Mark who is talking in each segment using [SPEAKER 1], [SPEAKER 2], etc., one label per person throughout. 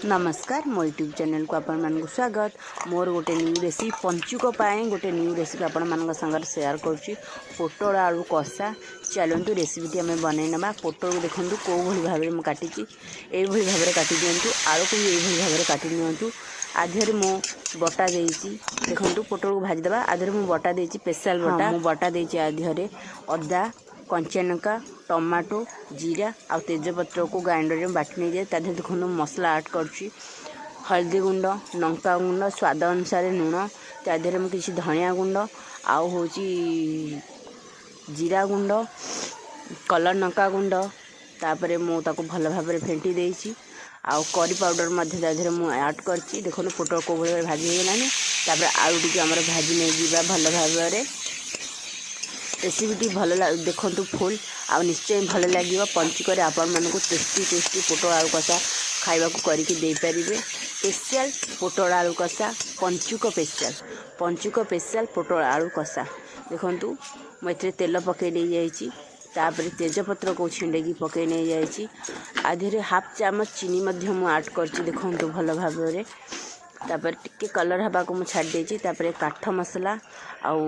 [SPEAKER 1] ନମସ୍କାର, ମୋ ୟୁଟ୍ୟୁବ୍ ଚ୍ୟାନେଲ୍କୁ ଆପଣମାନଙ୍କୁ ସ୍ୱାଗତ। ମୋର ଗୋଟେ ନ୍ୟୁ ରେସିପି, ପଞ୍ଚୁକ ପାଇଁ ଗୋଟେ ନ୍ୟୁ ରେସିପି ଆପଣମାନଙ୍କ ସାଙ୍ଗରେ ସେୟାର କରୁଛି, ପୋଟଳ ଆଳୁ କଷା। ଚାଲନ୍ତୁ, ରେସିପିଟି ଆମେ ବନେଇ ନେବା। ପୋଟଳକୁ ଦେଖନ୍ତୁ, କେଉଁଭଳି ଭାବରେ ମୁଁ କାଟିଛି। ଏଇଭଳି ଭାବରେ କାଟି ଦିଅନ୍ତୁ। ଆଳୁକୁ ବି ଏଇଭଳି ଭାବରେ କାଟି ନିଅନ୍ତୁ। ଆ ଦେହରେ ମୁଁ ବଟା ଦେଇଛି। ଦେଖନ୍ତୁ, ପୋଟଳକୁ ଭାଜିଦେବା। ଆ ଦେହରେ ମୁଁ ବଟା ଦେଇଛି, ସ୍ପେଶାଲ ବଟା ମୁଁ ବଟା ଦେଇଛି। ଆ ଦେହରେ ଅଦା, କଞ୍ଚାଲଙ୍କା, ଟମାଟୋ, ଜିରା ଆଉ ତେଜପତ୍ରକୁ ଗ୍ରାଇଣ୍ଡରରେ ବାଟି ନେଇଯାଏ। ତା ଦେହରେ ଦେଖନ୍ତୁ, ମସଲା ଆଡ଼୍ କରୁଛି। ହଳଦୀ ଗୁଣ୍ଡ, ଲଙ୍କା ଗୁଣ୍ଡ, ସ୍ୱାଦ ଅନୁସାରେ ଲୁଣ। ତା ଦେହରେ ମୁଁ କିଛି ଧନିଆ ଗୁଣ୍ଡ ଆଉ ହେଉଛି ଜିରା ଗୁଣ୍ଡ, କଲର୍ ଲଙ୍କା ଗୁଣ୍ଡ। ତାପରେ ମୁଁ ତାକୁ ଭଲ ଭାବରେ ଫେଣ୍ଟି ଦେଇଛି। ଆଉ କରି ପାଉଡ଼ର ମଧ୍ୟ ତା ଦେହରେ ମୁଁ ଆଡ଼୍ କରିଛି। ଦେଖନ୍ତୁ, ପୋଟଳ କେଉଁ ଭଳି ଭାବରେ ଭାଜି ହେଇଗଲାଣି। ତାପରେ ଆଳୁ ଟିକେ ଆମର ଭାଜି ନେଇଯିବା ଭଲ ଭାବରେ। ରେସିପିଟି ଭଲ ଦେଖନ୍ତୁ ଫୁଲ୍, ଆଉ ନିଶ୍ଚୟ ଭଲ ଲାଗିବ। ପଞ୍ଚୁକରେ ଆପଣମାନଙ୍କୁ ଟେଷ୍ଟି ଟେଷ୍ଟି ପୋଟଳ ଆଳୁ କଷା ଖାଇବାକୁ କରିକି ଦେଇପାରିବେ। ସ୍ପେଶିଆଲ ପୋଟଳ ଆଳୁ କଷା, ପଞ୍ଚୁକ ସ୍ପେଶିଆଲ, ପଞ୍ଚୁକ ସ୍ପେଶିଆଲ ପୋଟଳ ଆଳୁ କଷା। ଦେଖନ୍ତୁ, ମୁଁ ଏଥିରେ ତେଲ ପକାଇ ନେଇଯାଇଛି। ତାପରେ ତେଜପତ୍ରକୁ ଛିଣ୍ଡେଇକି ପକାଇ ନେଇଯାଇଛି। ଆ ଦେହରେ ହାଫ୍ ଚାମଚ ଚିନି ମଧ୍ୟ ମୁଁ ଆଡ଼୍ କରିଛି। ଦେଖନ୍ତୁ ଭଲ ଭାବରେ। ତାପରେ ଟିକେ କଲର୍ ହେବାକୁ ମୁଁ ଛାଡ଼ି ଦେଇଛି। ତାପରେ କାଠ ମସଲା ଆଉ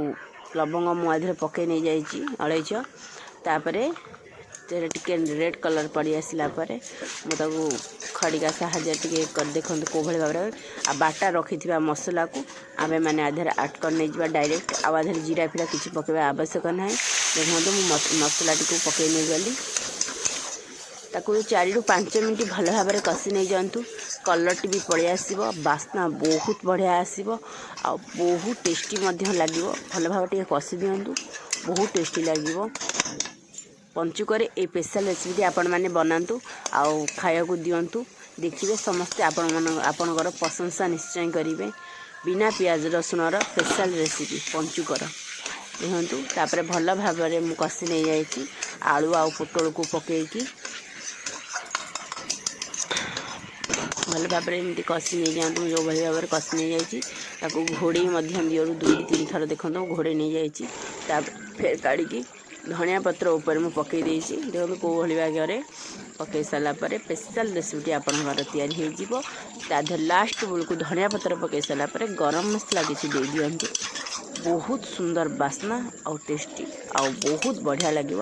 [SPEAKER 1] ଲବଙ୍ଗ ମୁଁ ଆ ଦେହରେ ପକାଇ ନେଇଯାଇଛି, ଅଳେଇଚ। ତାପରେ ସେଟା ଟିକେ ରେଡ଼୍ କଲର୍ ପଡ଼ି ଆସିଲା ପରେ ମୁଁ ତାକୁ ଖଡ଼ିକା ସାହାଯ୍ୟରେ ଟିକେ କରି, ଦେଖନ୍ତୁ କେଉଁଭଳି ଭାବରେ। ଆଉ ବାଟା ରଖିଥିବା ମସଲାକୁ ଆମେମାନେ ଆ ଦେହରେ ଆଡ଼୍ କରି ନେଇଯିବା ଡାଇରେକ୍ଟ। ଆଉ ଆ ଦେହରେ ଜିରା ଫିରା କିଛି ପକାଇବା ଆବଶ୍ୟକ ନାହିଁ। ଦେଖନ୍ତୁ, ମୁଁ ମସଲାଟିକୁ ପକାଇ ନେଇଗଲି। ତାକୁ 4ରୁ 5 ମିନିଟ୍ ଭଲ ଭାବରେ କଷି ନେଇଯାଆନ୍ତୁ। କଲର୍ଟି ବି ପଳେଇ ଆସିବ, ବାସ୍ନା ବହୁତ ବଢ଼ିଆ ଆସିବ ଆଉ ବହୁତ ଟେଷ୍ଟି ମଧ୍ୟ ଲାଗିବ। ଭଲ ଭାବରେ ଟିକେ କଷି ଦିଅନ୍ତୁ, ବହୁତ ଟେଷ୍ଟି ଲାଗିବ। ପଞ୍ଚୁକରେ ଏଇ ସ୍ପେଶାଲ୍ ରେସିପିଟି ଆପଣମାନେ ବନାନ୍ତୁ ଆଉ ଖାଇବାକୁ ଦିଅନ୍ତୁ। ଦେଖିବେ, ସମସ୍ତେ ଆପଣଙ୍କର ପ୍ରଶଂସା ନିଶ୍ଚୟ କରିବେ। ବିନା ପିଆଜ ରସୁଣର ସ୍ପେଶାଲ୍ ରେସିପି ପଞ୍ଚୁକର। ଦେଖନ୍ତୁ, ତାପରେ ଭଲ ଭାବରେ ମୁଁ କଷି ନେଇଯାଇଛି ଆଳୁ ଆଉ ପୋଟଳକୁ ପକାଇକି। ଭଲ ଭାବରେ ଏମିତି କଷି ନେଇଯାଆନ୍ତୁ। ମୁଁ ଯେଉଁଭଳି ଭାବରେ କଷି ନେଇଯାଇଛି, ତାକୁ ଘୋଡ଼େଇ ମଧ୍ୟ ଦିଅରୁ 2ରୁ 3 ଥର। ଦେଖନ୍ତୁ, ଘୋଡ଼େଇ ନେଇଯାଇଛି। ତାପରେ ଫେର କାଢ଼ିକି ଧନିଆ ପତ୍ର ଉପରେ ମୁଁ ପକାଇ ଦେଇଛି। ଦେଖନ୍ତୁ, କେଉଁ ଭଳି ଭାବରେ ପକାଇ ସାରିଲା ପରେ ସ୍ପେଶାଲ୍ ରେସିପିଟି ଆପଣଙ୍କର ତିଆରି ହେଇଯିବ। ତା ଦେହରେ ଲାଷ୍ଟ ବେଳକୁ ଧନିଆ ପତ୍ର ପକାଇ ସାରିଲା ପରେ ଗରମ ମସଲା କିଛି ଦେଇଦିଅନ୍ତୁ। ବହୁତ ସୁନ୍ଦର ବାସ୍ନା ଆଉ ଟେଷ୍ଟି ଆଉ ବହୁତ ବଢ଼ିଆ ଲାଗିବ।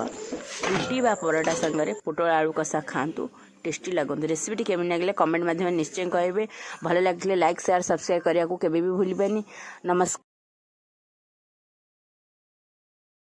[SPEAKER 1] ରୁଟି ବା ପରଟା ସାଙ୍ଗରେ ପୋଟଳ ଆଳୁ କଷା ଖାଆନ୍ତୁ, ଟେଷ୍ଟି ଲାଗନ୍ତୁ। ରେସିପିଟି କେମିତି ଲାଗିଲେ କମେଣ୍ଟ ମାଧ୍ୟମରେ ନିଶ୍ଚୟ କହିବେ। ଭଲ ଲାଗିଥିଲେ ଲାଇକ୍, ସେୟାର, ସବସ୍କ୍ରାଇବ୍ କରିବାକୁ କେବେ ବି ଭୁଲିବେନି। ନମସ୍କାର।